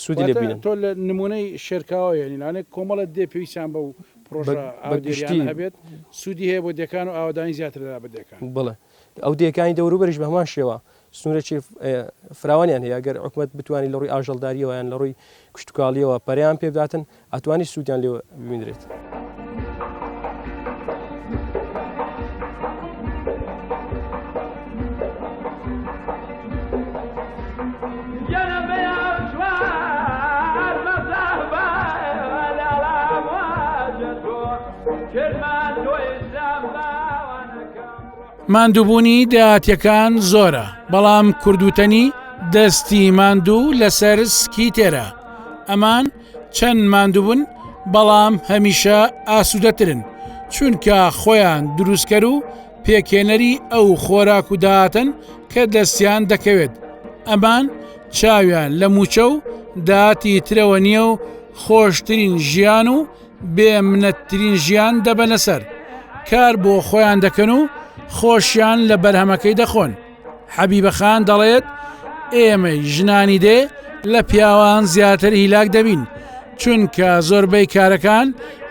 سوودی لێ ببینن. تۆ لە نموونەی شێرکاوە یانی لەوانەیە کۆمەڵە دێ پێویستیان بەو پڕۆژە ئاودێریانە هەبێت، سوودی هەیە بۆ دێکان و ئاوەدانی زیاتر دەدا بە دێکان. بەڵێ ئەو دێکانی دەوروبەریش بە هەمان شێوە سنوورێکی فراوانیان هەیە، گەر حکومەت بتوانێت لە ڕووی ئاژەڵدارییەوە یان لە ڕووی کشتوکاڵییەوە پەرەیان پێ بداتن، ئەتوانی سوودیان لێ ببینرێت. ماندووبوونی دێهاتیەکان زۆرە، بەڵام کوردوتەنی دەستی ماندوو لەسەر سکی تێرە. ئەمان چەند ماندووبن بەڵام هەمیشە ئاسوودەترن، چونکە خۆیان دروستکەر و پێکهێنەری ئەو خۆراک و داهاتەن کە دەستیان دەکەوێت. ئەمان چاویان لە مووچە و داهاتی ترەوە نییە و خۆشترین ژیان و بێ منەتترین ژیان دەبەنە سەر، کار بۆ خۆیان دەکەن و خۆشیان لە بەرهەمەکەی دەخۆن. حەبیبە خان دەڵێت، ئێمەی ژنانی دێ لە پیاوان زیاتر هیلاک دەبین، چونکە زۆربەی کارەکان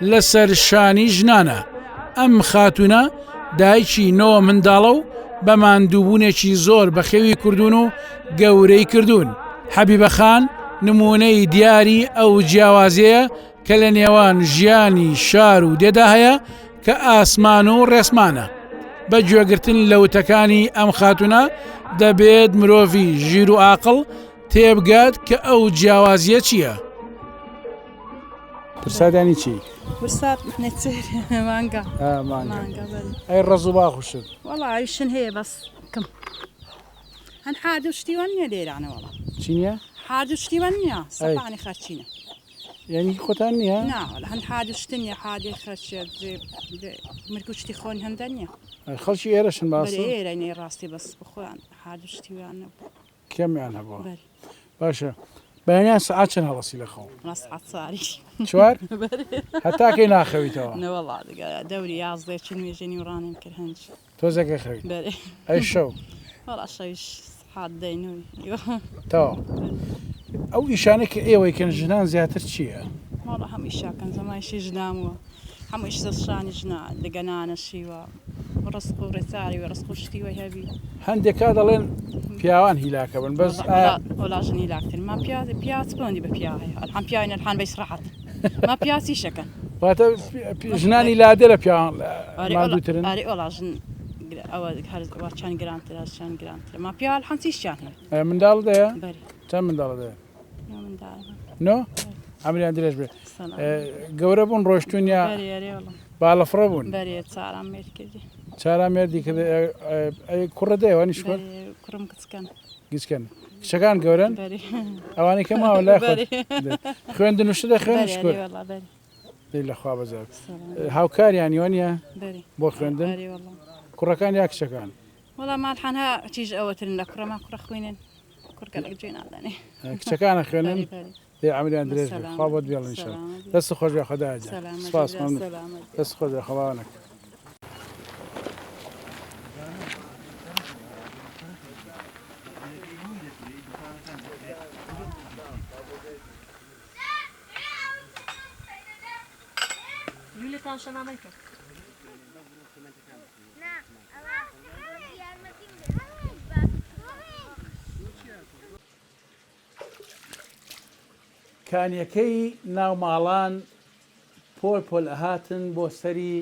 لەسەر شانی ژنانە. ئەم خاتوونە دایکی نۆ منداڵە و بە ماندووبوونێکی زۆر بەخێوی کردوون و گەورەی کردوون. حەبیبە خان نموونەی دیاری ئەو جیاوازیەیە کە لە نێوان ژیانی شار و دێدا هەیە کە ئاسمان و ڕێسمانە. بە گوێگرتن لە وتەکانی ئەم خاتوونە دەبێت مرۆڤی ژیر و ئاقڵ تێبگات کە ئەو جیاوازییە چییە. پرسات یانی چی؟ پرسات نێچیر مانگا. مانگا بەلێ. ئەی ڕەز و باخ و شت؟ وەڵا ئەویشن هەیە بەس کەم. هەن حاجە و شتی وان نییە لێرانە وەڵا. چی نییە؟ حاجە و شتی وان نییە سەپانی خەرچینە. یانی خۆتان نییە؟ نا وەڵا هەن حاجە و شت نییە حاجەی خەرچیە مرگ و شتی خۆن هەندە نییە. خەڵکی ئێرەشن باسە؟ بەرێ ئێرەینەی ڕاستی بەس خۆیان حاجە و شتی وان نەبوو. کەمیان هەبووە باشە بەیانیان سەعات چەند هەڵەسی لە خەو؟ سەعات چواری. چوار؟ هەتا کەی ناخەویتەوە؟ نەوەڵا دەوری یازدەی چ نوێژی نیوڕانیم کرد هەنج. تۆزێک ئەخەوی؟ بەرێ. ئەی شەو؟ وەڵا شەویش سەعات دەی نۆی. تەواو. ئەو ئیشانەی کە ئێوەی کەن ژنان زیاتر چییە؟ وەڵا هەموو ئیشاکەن زەمایشی ژنان وە هەموو ئیش دەست شانی ژنە دگەنانە شیوە ڕسق و ڕێچاری و ڕسق و شتی وەی هەبی. هەندێک کات دەڵێن پیاوان هیلاکە بن بەس ئایا. وەڵا ژن هیلاکتر ما پیا پیا چ پەیوەندی بە پیا هەیە ئەلحان پیاوین ئەلحان بەیس ڕەحەت ما پیا چیشەکەن. واتە ژنانی لادێ لە پیاوان ماندووترن؟ ئەرێ وەڵا ژن ئەوە هەر وا چەند گرانترە چەند گرانترە ما پیا ئەلحان چیشیان هەیە. منداڵت هەیە؟ بەرێ. چەند منداڵت هەیە؟ نۆ عەمریان درێژ بێ گەورە بوون ڕۆشتون یا باڵەفڕە بوون چاران مێردی کرد کوڕە دەیەوە نیشکۆ کوڕم کچکەن گچکەن کچەکان گەورن ئەوانەی کە ماوە لای خۆت خوێندن و شتە دەخوێنن شکر دەی لەخوا بەزار هاوکاریان یوانە بۆ خوێندن کوڕەکان یا کچەکان وەڵا ماڵحان ها چیژ ئەوەترن لە کوڕە ما کوڕە خوێنن کوڕ گەلەک جوێ نادەنێ. کچەکانە خوێنن دەی عەمریان درێژ بێ خوا بۆت بێڵێ ان شاء اللە دەست خۆش بێ خودایە گیان سپاس مەمنون دەست خۆش بێ خوا نەک. کانیەکەی ناو ماڵان پۆل پۆل ئەهاتن بۆ سەری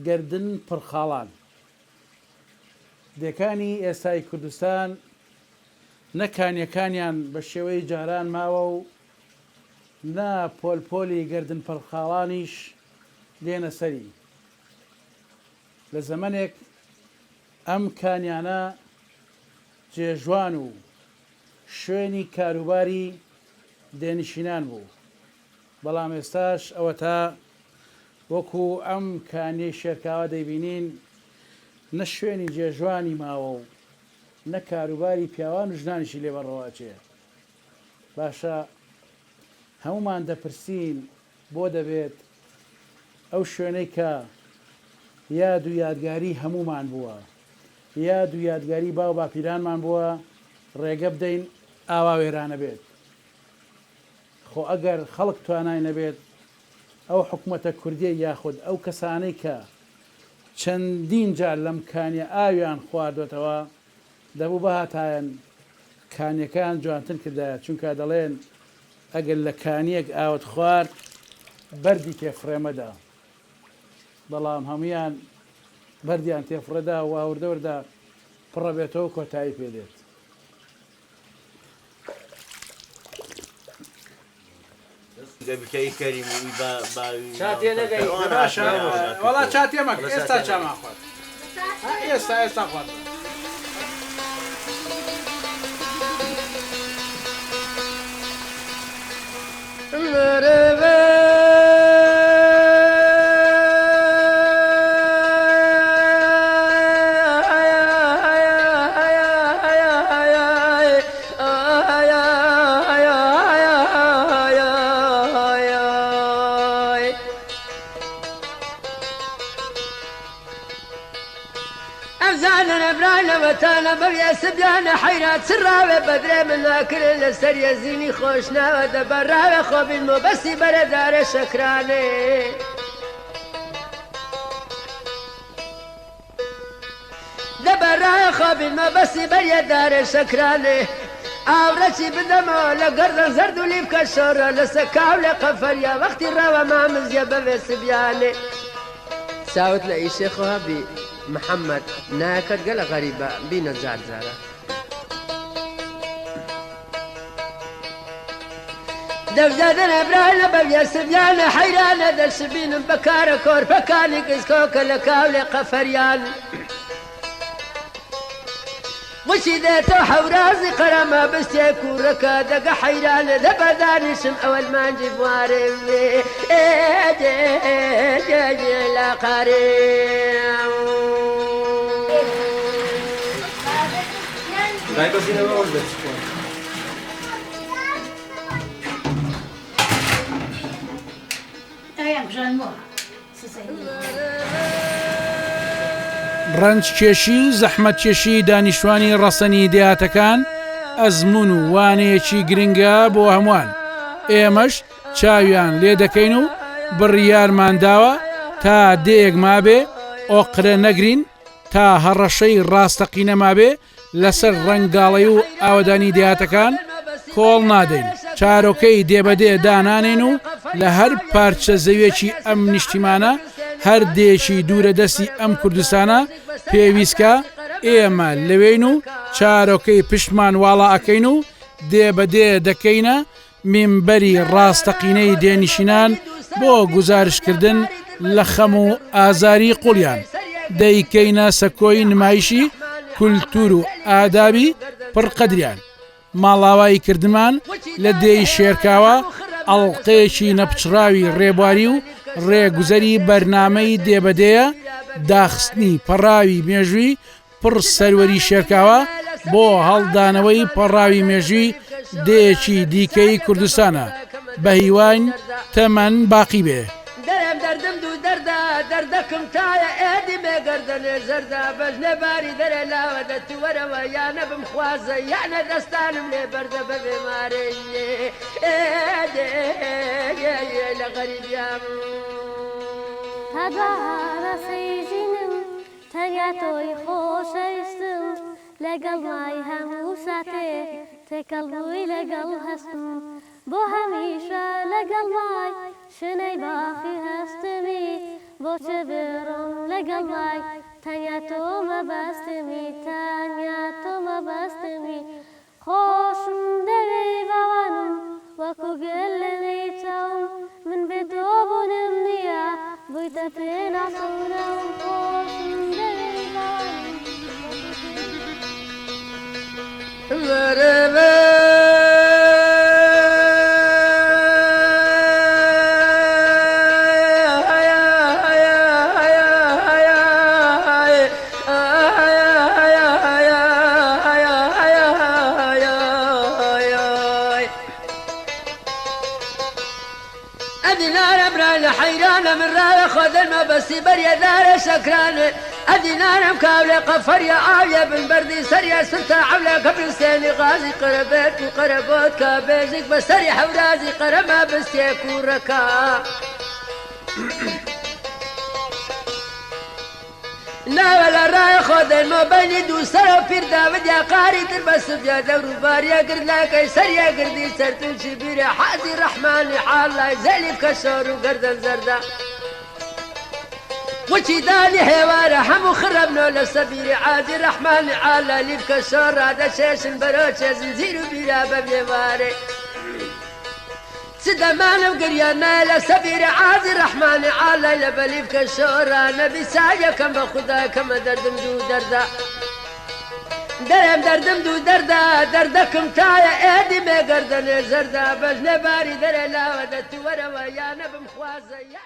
گەردن پڕ خاڵان. دێکانی ئێستای کوردستان نە کانیەکانیان بە شێوەی جاران ماوە و نە پۆل پۆلی گەردن پڕ خاڵانیش دێنە سەری. لە زەمەنێک ئەم کانیانە جێژوان و شوێنی کاروباری دێنشینان بوو، بەڵام ئێستاش ئەوەتا وەکو ئەم کانیەی شێرکاوە دەیبینین نە شوێنی جێژوانی ماوە و نە کاروباری پیاوان و ژنانیشی لێ بەڕێوە ئەچێ. باشە هەموومان دەپرسین بۆ دەبێت ئەو شوێنەی کە یاد و یادگاری هەموومان بووە، یاد و یادگاری باو باپیرانمان بووە. ڕێگە بدەین ئاوا وێرانە بێت. خۆ ئەگەر خەڵک توانای نەبێت ئەو حکومەتە کوردیە یاخود ئەو کەسانەی کە چەندین جار لەم کانیە ئاویان خواردۆتەوە دەبوو بهاتایەن کانیەکەیان جوانتر کردایە چونکە دەڵێن ئەگەر لە کانیەک ئاوت خوارد بەردی تێ فڕێ مەدە بەڵام هەموویان بەردیان تێ فڕێدا و وردە وردە پڕەبێتەوە کۆتایی پێ دێت. باشە وەڵا چا تێمەکە ئێستا چامان خوارد ئێستا ئێستا خوارد. ئەمزانە برانە وەتانە بەوێ سبیانە حەیرات چڕاوێ بەدرێ من ناکرێ لەسەر یەزینی خۆش ناوە دەبەراوێ خۆبین مۆبەستی بەرەدارێ شەکرانێ. دەبەرایە خۆبین مەبەستی بەریە دارێ شەکرانێ ئاورەچی بدەمەوە لە گەردن زەرد و لیفکە شۆرە لەسە کاو لە قەفەریا وەختی ڕاوە مامزیە بەوێ سبیانێ چاوت لە ئیشێ خۆ هەبی محەممەد نایەکەت گەلە غەریبە بینە جار جارە. دەفزادنە برانە بەویە سبیانە حەیرانە دەشبینم بە کارە کۆرپەکانی گزکۆکە لە کاولێ قەفەریان. وشی دێتۆ حەورازی قەرەمە بستێ کوڕەکە دەگە حەیرانە دەبەدانیشم ئەوەل مانجی بوارێ لە قارێ. ڕەنجکێشی و زەحمەتکێشی دانیشتوانی ڕەسەنی دێهاتەکان ئەزموون و وانەیەکی گرنگە بۆ هەمووان، ئێمەش چاویان لێ دەکەین و بڕیارمان داوە تا دێیەک مابێ ئۆقرە نەگرین تا هەڕەشەی ڕاستەقینە مابێ لەسەر ڕەنگاڵەی و ئاوەدانی دێهاتەکان کۆڵ نادەین، چارۆکەی دێبەدێ دانانێین و لە هەر پارچە زەویەکی ئەم نیشتیمانە، هەر دێیەکی دوورە دەستی ئەم کوردستانە پێویستکا ئێمە لەوێین و چارۆکەی پشتمان واڵا ئەکەین و دێبەدێ دەکەینە مینبەری ڕاستەقینەی دێنشینان بۆ گوزارشتکردن لە خەم و ئازاری قوڵیان، دەیکەینە سەکۆی نمایشی کولتوور و ئادابی پڕ قەدریان. ماڵاوایی کردنمان لە دێی شێرکاوە ئەڵقەیەکی نەپچڕاوی ڕێبواری و ڕێگوزەری بەرنامەی دێبەدێیە، داخستنی پەڕاوی مێژووی پڕ سەروەری شێرکاوە بۆ هەڵدانەوەی پەڕاوی مێژووی دێیەکی دیکەی کوردستانە، بەهیواین تەمەن باقی بێ. دەرێم دەردم دوو دەردە دەردەکم تایە ئێدی بێ گەردەنێ زەردە بەژنێ باری دەرێ لاوە دە تو وەرەوە یانە بمخوازە یانە دەستانم لێ بەردە بەبێ مارێ ئێدێ لە غەریبیام. تا دوارە سەیژینم تەنیا تۆی خۆشەویستم لەگەڵ مای هەموو ساتێ تێکەڵ بووی لەگەڵ هەستم بۆ هەمیشە لەگەڵ مای شنەی باخی هەستمی بۆ چ بڕۆم لەگەڵ مای تەنیا تۆ مەبەستمی تەنیا تۆ مەبەستمی خۆشم دەوێی باوانم وەکو گل لە نێی چاوم من بێ تۆ بوونم نییە بوویتە پێناسە و ناوم خۆشم دەوێی باوانم وەکو گل لە. ئەدی نارە برا لە حەیرانە من ڕاوێ خۆ دەرمە بەسی بەریە دارێ شەکرانێ ئەدی نانم کاولێ قەفەریە ئاویە بن بەردی سەریە سرتە عەولە کە بستێنی غازی قەرەبێت و قەرەبۆت کە بێژیک بە سەری هەورازی قەرەمە بستێ کوڕەکە. ناوە لە ڕای خۆ دەنمۆ بەینی دوو سەرە و پیر داود یا قاری تر بە سفیا دەور و باریە گرد لاکەی سەریە گردی سەرتووشی بیرە حازی ڕەحمانی حاڵ لای زەلی بکە شۆر و گەردەن زەردە وچی دانی هێوارە هەموو خڕەبنۆ لە سەبیری عازی ڕەحمانی حاڵ لای لی بکە شۆر ڕادەچێشن بەرۆچێ زنجیر و بیرا بە بێوارێ. چ دەمانم گریان نایە لە سەبیرە عازی ڕەحمانی عالای لە بەلی بکە شۆرا نەبی چاویەکەم بە خودا کەمە دەردم دوو دەردە دەرێم دەردم دوو دەردە دەردەکم تایە ئێدی مێ گەردەنێ زەردە بەژنێ باری دەرێ لاوە دە تو وەرەوە یا نەبم خوازە یا.